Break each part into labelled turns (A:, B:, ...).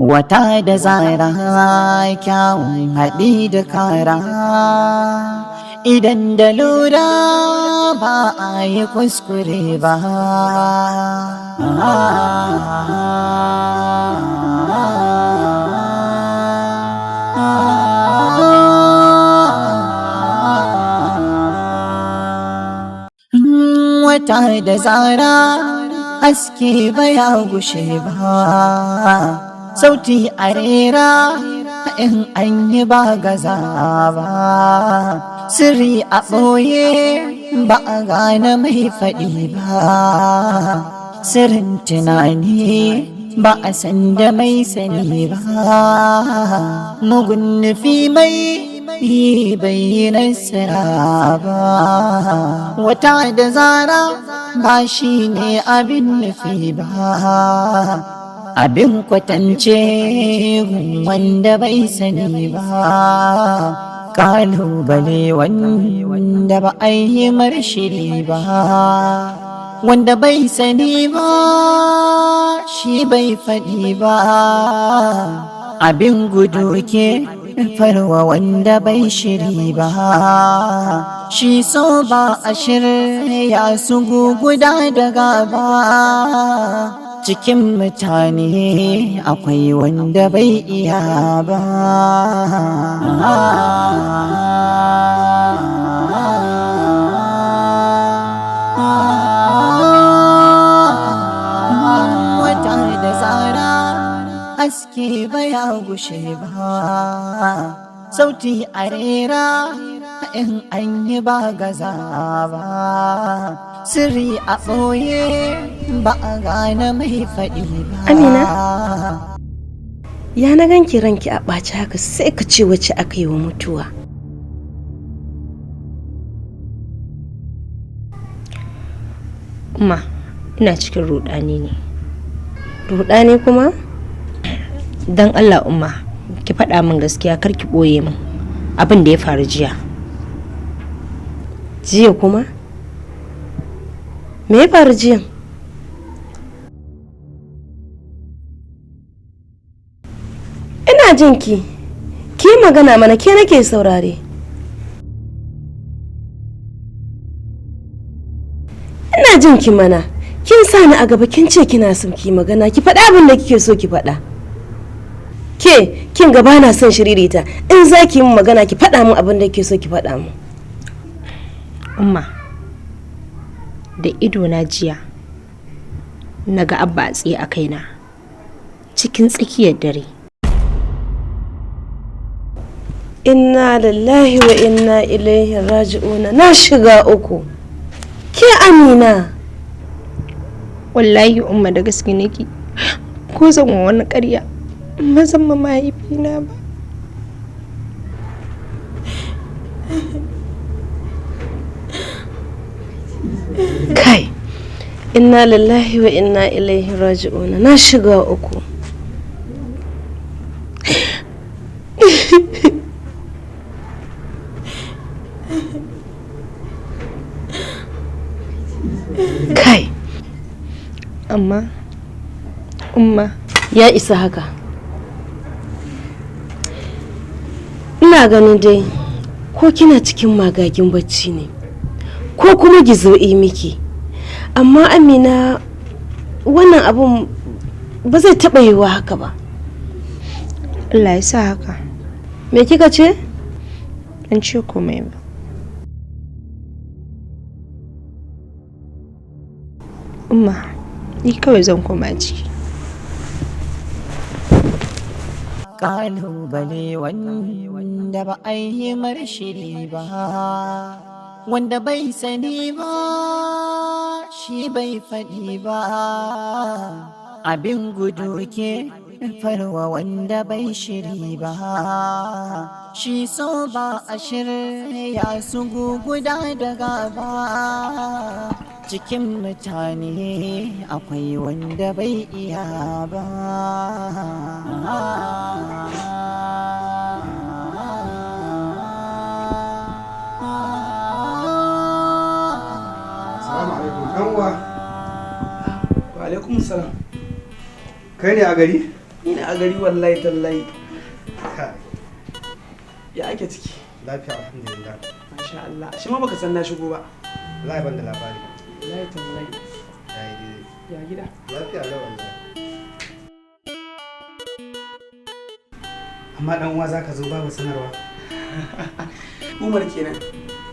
A: Wata da zara kyawun haɗi da kara, idan da lura ba a yi kuskure ba. Wata da zara haske baya gushe ba, sauti a rera in an yi ba gaza ba, sirri a ɓoye ba a gane mai faɗi ba, sirrin tunani ba a san da mai sani ba, mugun nufi mai yi bai yi nasara ba. Wata da zara ba shi ne abin nufi ba, abin kwatance wanda bai sani ba, kalubale wanda ba a yi marshiri ba, wanda bai sani ba shi bai faɗi ba, abin gudu ke farwa wanda bai shiri ba, shi so ba a shirya su guguda da gaba, cikin mutane akwai wanda bai iya ba. Wata da tsara haske baya gushe ba, sauti a rera in an yi ba gaza ba, sirri a ɓoye ba a gane mai faɗi ba.
B: Amina? Ya na ganki ranki a ɓaci haka, sai ka ce wacce aka yi wa mutuwa.
C: Umma, ina cikin ruɗani ne.
B: Ruɗani kuma?
C: Don Allah Umma, ki faɗa min gaskiya, kar ki ɓoye min abin da ya faru jiya.
B: Jiya kuma? Me ya faru jiya? Ina jin ki. Ki magana mana, ke nake saurare. Ina jin ki mana. Kin sa ni a gaba, kin ce kina son ki magana, ki faɗa abin da kike so ki faɗa. Ke kin ga bana son shiririta. In za ki yi min magana, ki faɗa min abin da kike so ki faɗa min.
C: Umma, da ido na jiya na ga Abba a tsaye a kaina cikin tsakiyar dare.
B: Inna lillahi wa inna ilaihi raji'una. Na shiga uku. Ke Amina.
C: Wallahi Umma, da gaske nake. Ko zan wa wani ƙarya, ba zan ma mahaifina ba.
B: Kai. Inna lillahi wa inna ilaihi raji'una. Na shiga uku. Kai.
C: Amma Umma,
B: ya isa haka. Ina ganin dai ko kina cikin magagin bacci ne, ko kuma gizo yi miki. Amma Amina, wannan abun ba zai taɓa yiwuwa haka ba.
C: Allah ya sa haka.
B: Me kika ce?
C: Ban ce komai ba. Umma, ni kawai zan koma ciki.
A: Kalubale wanda ba a yi marshiri ba, wanda bai sani ba shi bai faɗi ba, abin gudu ke farwa wanda bai shiri ba, shi so ba a shirya su guguda da gaba, cikin mutane akwai wanda bai iya ba.
D: Assalamu alaikum. Ɗan uwa.
E: Wa alaikum salam.
D: Kai ne a gari? Ina a gari wallahi tallahi.
E: Kai,
D: Ya ake ciki?
E: Lafiya, alhamdulillah.
D: Masha Allah. Shi ma baka san na shigo ba.
E: Wallahi ban da labari.
D: Wallahi tallahi.
E: Yayi daidai.
D: Ya gida?
E: Lafiya lau wallahi. Amma dan uwa, zaka zo babu sanarwa?
D: Umar kenan.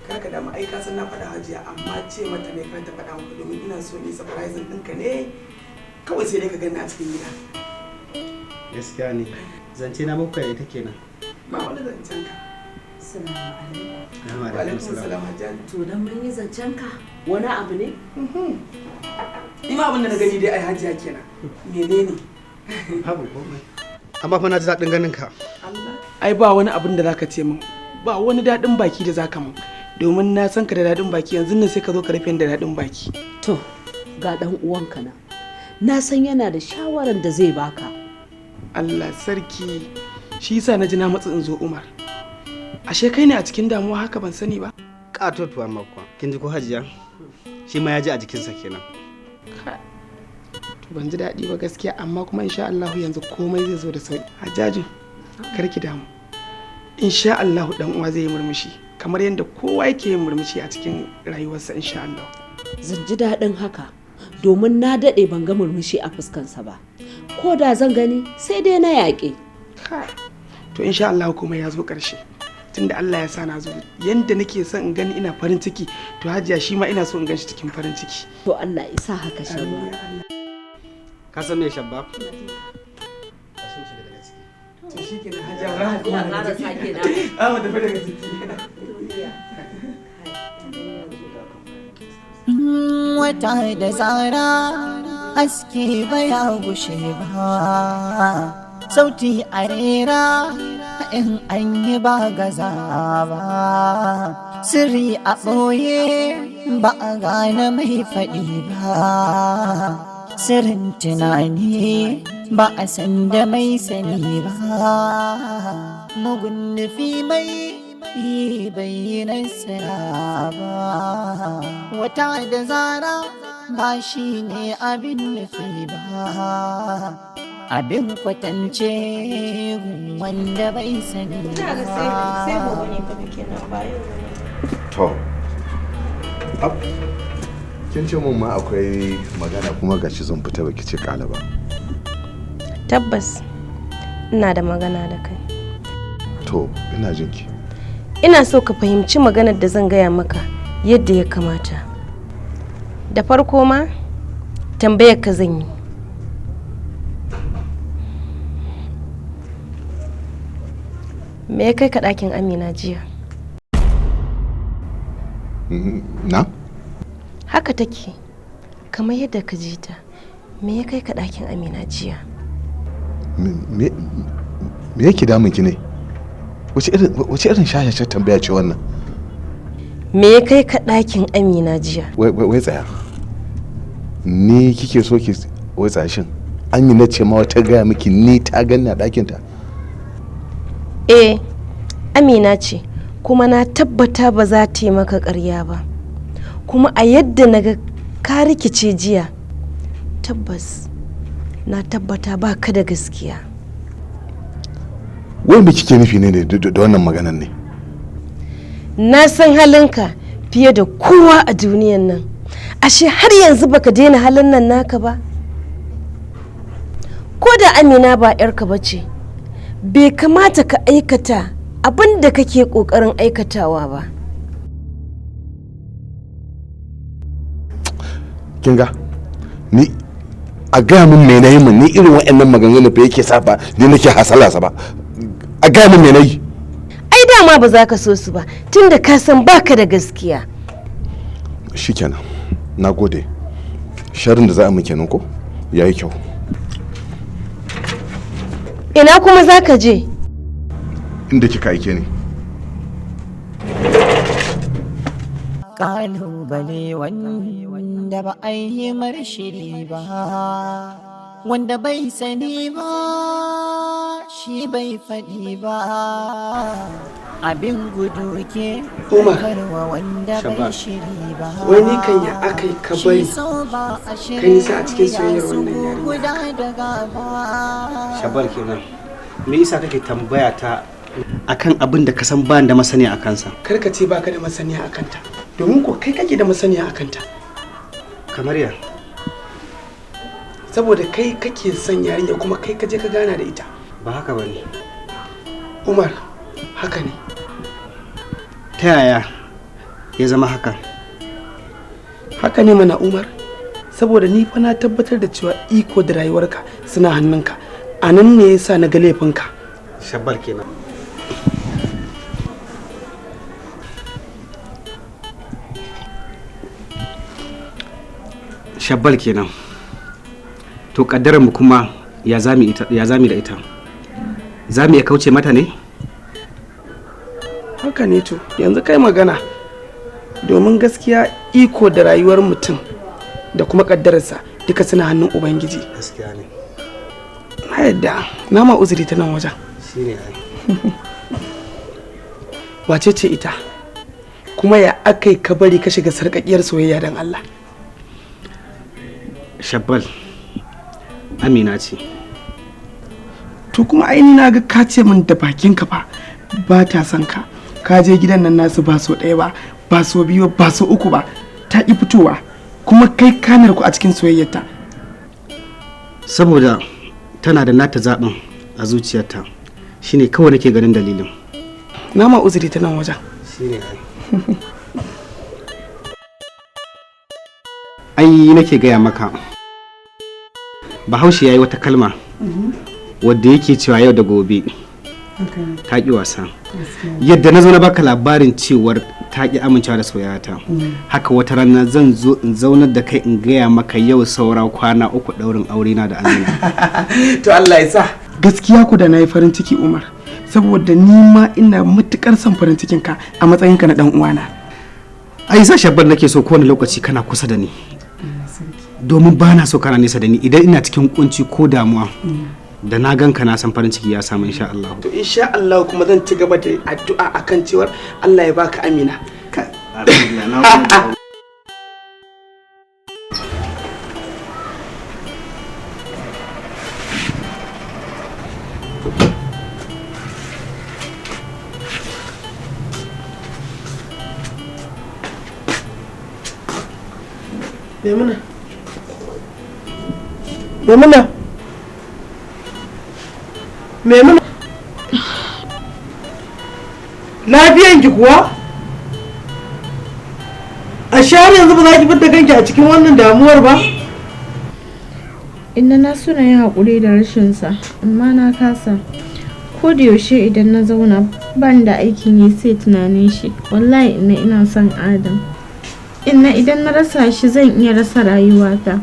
D: Kar ka damu, ai ka san na faɗa Hajiya, amma ce mata ne kar ta faɗa maka, domin ina so ni surprising ɗinka ne. Kawai sai dai ka gani a cikin gida.
E: Gaskiya ne. Zance na bakwai da ita kenan.
D: Ba wani zancen ka.
F: Assalamu alaikum.
E: Assalamu
D: Wa
E: alaikum
D: alaikum
E: salam.
D: salam, Hajiya.
F: To, dan mun yi zancen ka wani abu ne?
D: Ni ma abin da na gani dai ai Hajiya kenan. Menene?
E: Babu komai. Amma fa na ji daɗin ganin ka.
D: Allah. Ai ba wani abin da zaka ce min. Ba wani daɗin baki da zaka min. Domin na san ka da daɗin baki, yanzu nan sai ka zo ka rufe ni da daɗin baki.
F: To, ga dan uwanka nan. Na san yana da shawaran da zai baka.
D: Allah sarki, shi yasa na ji na matsa in zo. Umar, ashe kai ne a cikin damuwa haka, ban sani ba.
E: Katotuwa makwa. Kin ji ko, Hajiya? Shi ma ya ji a jikinsa kenan.
D: To, ban ji daɗi ba gaskiya, amma kuma insha Allah yanzu komai zai zo da sauki. Hajjajin, kar ki damu, insha Allah dan uwa zai yi murmushi kamar yadda kowa yake yin murmushi a cikin rayuwarsa, insha Allah.
F: Zan ji daɗin haka domin na daɗe ban ga murmushi a fuskansa ba. Ko da zan gani, sai dai na yaƙe.
D: To, insha Allah komai ya zo ƙarshe, tunda Allah ya sa na zo. Yanda nake son in gani ina farin ciki, to Hajiya, shi ma ina so in gan shi cikin farin ciki.
F: To, Allah ya sa haka, Shabba.
E: Ka san me, Shabba? Tashi mu shiga daga ciki.
D: To shikenan, Hajiya, ba za ku daga ciki. Ah, mu tafi daga ciki.
A: Wata da zara haske baya gushe ba, sauti a rera in an yi ba gaza ba, sirri a ɓoye ba a gane mai faɗi ba, sirrin tunani ba a san da mai sani ba, mugun nufi mai yi bai nasara ba. Wata da zara ba shi ne abin nufi ba, abin kwatance wanda bai sani
B: Ina ga sai gobe ne fa bikin nan, ba yau ba ne.
G: To, ab, kin ce mun ma akwai magana, kuma gashi zan fita baki ce kala ba.
B: Tabbas ina da magana da kai.
G: To, ina jinki.
B: Ina so ka fahimci maganar da zan gaya maka yadda ya kamata. Da farko ma tambayar ka zan yi. Me ya kai ka ɗakin Amina jiya?
G: Na?
B: Haka take, kamar yadda ka ji ta. Me ya kai ka ɗakin Amina jiya?
G: Me yake damun ki ne? Wace irin shashashar tambaya ce wannan?
B: Me ya kai ka ɗakin Amina jiya?
G: Wai wai tsaya. Ni kike so ki, wai tsaya, shin Amina ce ma wata gaya miki ni ta ganni a ɗakin ta?
B: Eh, Amina ce, kuma na tabbata ba za ta yi maka ƙarya ba. Kuma a yadda na ga ka rikice jiya, tabbas na tabbata ba ka da gaskiya.
G: Wai me kike nufi ne da wannan maganan ne?
B: Na san halinka fiye da kowa a duniyan nan. Ashe har yanzu baka daina halin nan naka ba? Ko da Amina ba 'yarka ba ce, bai kamata ka aikata abin da kake ƙoƙarin aikatawa ba.
G: Kin ga, ni a gaya min me nayi min, ni irin waɗannan maganganu fa yake sa fa ni nake hasala sa ba. A gaya min me nayi.
B: Ai dama ba za ka so su ba, tunda ka san baka da gaskiya.
G: Shikenan, na gode. Sharrin da za a min kenan ko? Yayi kyau.
B: Ina kuma za ka je?
G: Inda kika aike ni.
A: Kalubale wanda ba a yi marshiri ba, wanda bai sani ba shi bai faɗi ba. Abin gudu ke
D: Umar,
A: karwa wanda bai
E: Shabba.
A: shiri ba.
D: Wai ni kan ya aka yi ka bari
A: Shi so ba a
D: kai nisa a cikin
A: shirya
D: soyayyar
A: su
D: wannan yarinya?
A: Guda da gaba.
E: Shabar kenan. Me yasa kake tambaya ta akan abin da ka san ba da masaniya a kansa?
D: Kar ka ce baka da masaniya a kanta, domin ko kai kake da masaniya a kanta.
E: Kamar ya?
D: Saboda kai kake son yarinya kuma kai ka je ka gana da ita.
E: Ba haka bane.
D: Umar, haka ne.
E: Ta yaya ya zama haka?
D: Haka ne mana, Umar, saboda ni fa na tabbatar da cewa iko da rayuwarka suna hannunka. A nan ne yasa na ga laifinka.
E: Shabbar kenan. Shabbal kenan. To kaddarar mu kuma ya zami da ita? Za mu iya kauce mata ne?
D: Haka ne. To yanzu kai magana, domin gaskiya iko da rayuwar mutum da kuma kaddararsa duka suna hannun Ubangiji.
E: Gaskiya ne.
D: Na yadda, na ma uzuri ta nan wajen.
E: Shine ai.
D: Wace ce ita, kuma ya aka yi ka bari ka shiga sarƙaƙiyar soyayya, don Allah?
E: Shabbal, Amina ce.
D: To kuma aini na ga ka ce min da bakin ka fa ba ta son ka. Ka je gidan nan nasu ba so ɗaya ba, ba so biyu ba, so uku ba, ta ƙi fitowa, kuma kai kanar ku a cikin soyayyarta.
E: Saboda tana da nata zaɓin a zuciyarta, shine kawai nake ganin dalilin.
D: Na ma uzuri ta nan wajen.
E: Shine ai. Ai nake gaya maka, Bahaushe ya yi wata kalma wadda yake cewa yau da gobe ta ƙi wasa. Yadda na zo na baka labarin cewar ta ƙi amincewa da soyayyata, haka wata rana zan zo in zaunar da kai in gaya maka yau saura kwana 3 ɗaurin aure na da Amina.
D: To Allah ya sa. Gaskiya ku da na yi farin ciki, Umar, saboda ni ma ina matukar son farin cikin ka a matsayinka na dan uwana.
E: Ai sa Shabbar nake so kowane lokaci kana kusa da ni, domin ba na so kana nesa da ni. Idan ina cikin kunci ko damuwa, da na ganka na san farin ciki ya samu, insha Allah.
D: To insha Allah kuma zan ci gaba da addu'a akan cewar Allah ya baka Amina.
E: Alhamdulillah, na gode.
D: Maimuna. Maimuna. Maimuna.
H: Lafiyanki kuwa? A har yanzu ba za ki fidda kanki a cikin wannan damuwar ba?
I: Inna, na so na yi haƙuri da rashinsa, amma na kasa. Ko da yaushe idan na zauna ban da aikin yi sai tunanin shi. Wallahi inna, ina son Adam. Inna, idan na rasa shi zan iya rasa rayuwata.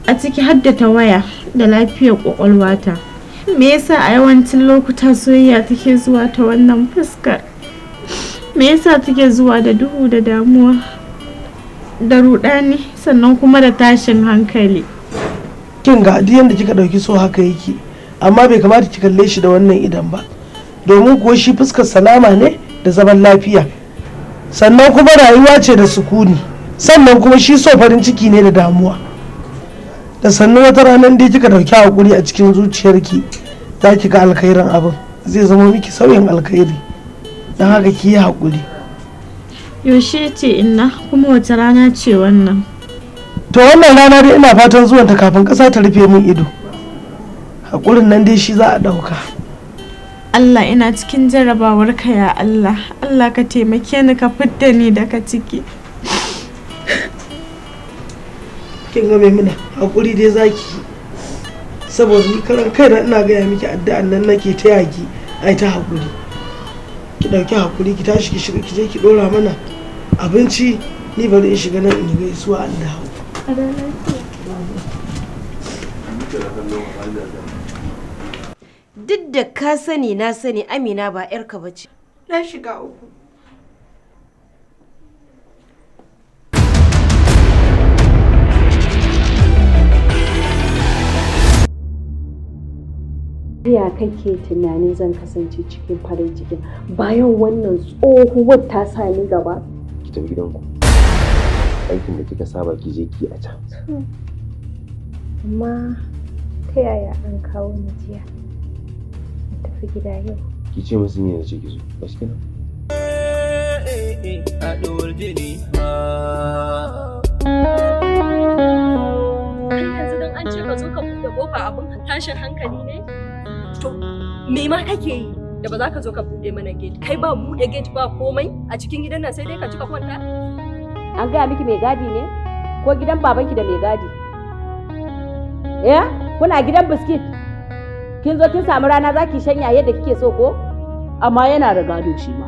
I: A ciki har da tawaya da lafiyar ƙwaƙwalwata. Me yasa a yawancin lokuta soyayya take zuwa ta wannan fuskar? Me yasa take zuwa da duhu da damuwa da rudani, sannan kuma da tashin hankali?
H: Kin ga, duk yanda kika dauki so haka yake, amma bai kamata ki kalle shi da wannan idan ba, domin kuwa shi fuskar salama ne da zaman lafiya, sannan kuma rayuwa ce da sukuni, sannan kuma shi so farin ciki ne da damuwa. Da sannan wata ranar dai kika dauki hakuri a cikin zuciyarki, za ki ga alkhairin abin zai zama miki sauyin alkhairi. Don haka ki yi hakuri.
I: Yaushe ce inna, kuma wace rana ce wannan?
H: To wannan rana dai ina fatan zuwanta kafin ƙasa ta rufe min ido. Hakurin nan dai shi za a ɗauka.
I: Allah, ina cikin jarrabawar ka, ya Allah. Allah, ka taimake ni ka fidda ni daga ciki.
H: Kin ga Maimuna, hakuri dai zaki, saboda ni karan kaina ina gaya miki addu'an nan nake ta yaki. Ai ta hakuri, ki ɗauki hakuri, ki tashi ki shiga ki je ki ɗora mana abinci. Ni bari in shiga nan in yi gaisuwa an dawo.
B: Duk da ka sani, na sani Amina ba 'yarka ba ce.
I: Na shiga uku.
B: Ya kake tunanin zan kasance cikin farin ciki bayan wannan tsohuwar ta sa ni gaba?
J: Ki tafi gidanku, aikin da kika saba ki je ki a can.
C: Amma ta yaya an kawo ni jiya in tafi gida yau?
J: Ki ce musu ni na ce ki zo, ba shi kenan.
K: Haɗuwar jini.
L: Kai yanzu dan an ce ka zo ka buɗe kofa abin tashin hankali ne? To me ma kake yi da ba za ka zo ka buɗe mana gate? Kai ba buɗe gate ba komai a cikin gidan nan, sai dai ka ci ka kwanta.
F: An gaya miki mai gadi ne? Ko gidan babanki da mai gadi? Eh, kuna gidan biskit. Kin zo kin samu rana za ki shanya yadda kike so ko? Amma yana da gado shi ma.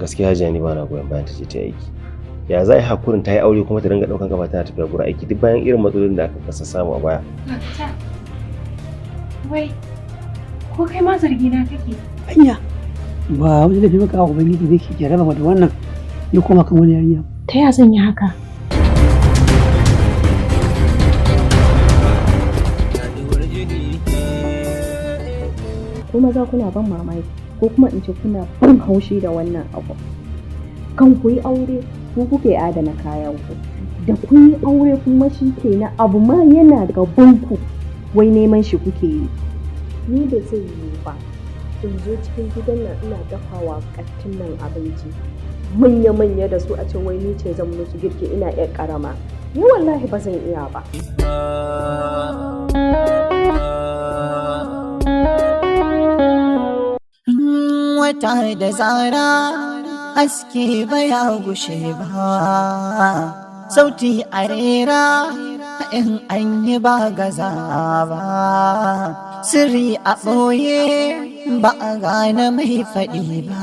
J: Gaskiya Hajiya, ni ba na goyon bayan ta je ta yi aiki. Ya za a yi hakurin ta yi aure kuma ta dinga ɗaukan gaba tana tafiya gurin aiki, duk bayan irin matsalolin da aka kasa samu a baya?
C: Wai, ko kai ma zargi na kake?
M: Anya ba wani laifi maka a Ubangiji ne ke jaraba da wannan ya koma kan wani yarinya?
C: Ta ya zan yi haka?
N: Ko maza kuna ban mamaki, ko kuma in ce kuna ban haushi da wannan abu. Kan ku yi aure ku kuke adana kayan ku, da kun yi aure kuma shi kenan, abu ma yana gaban ku wai neman shi kuke yi.
B: Ni ba zai yiwu ba in zo cikin gidan nan ina dafawa ƙattun nan abinci manya-manya da su, a ce wai ni ce zan musu girki ina yar ƙarama. Ni wallahi ba zan iya ba.
A: Wata da zara haske baya gushe ba, sauti a rera in an yi ba gaza ba, sirri a ɓoye ba a gane mai faɗi ba,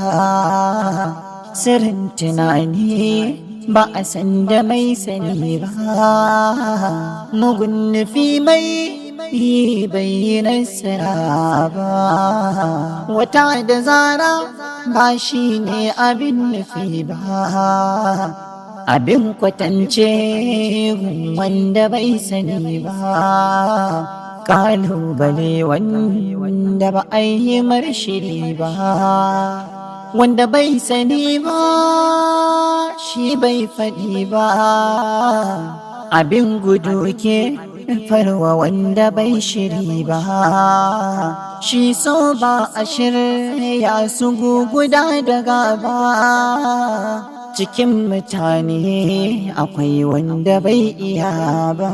A: sirrin tunani ba a san da mai sani ba, mugun nufi mai yi bai yi nasara ba. Wata da zara ba shi ne abin nufi ba, abin kwatance gun wanda bai sani ba, kalubale wanda ba a yi marshiri ba, wanda bai sani ba shi bai faɗi ba, abin gudu ke farwa wanda bai shiri ba. Shi so ba a shirya su guguda da gaba, cikin mutane akwai wanda bai iya ba.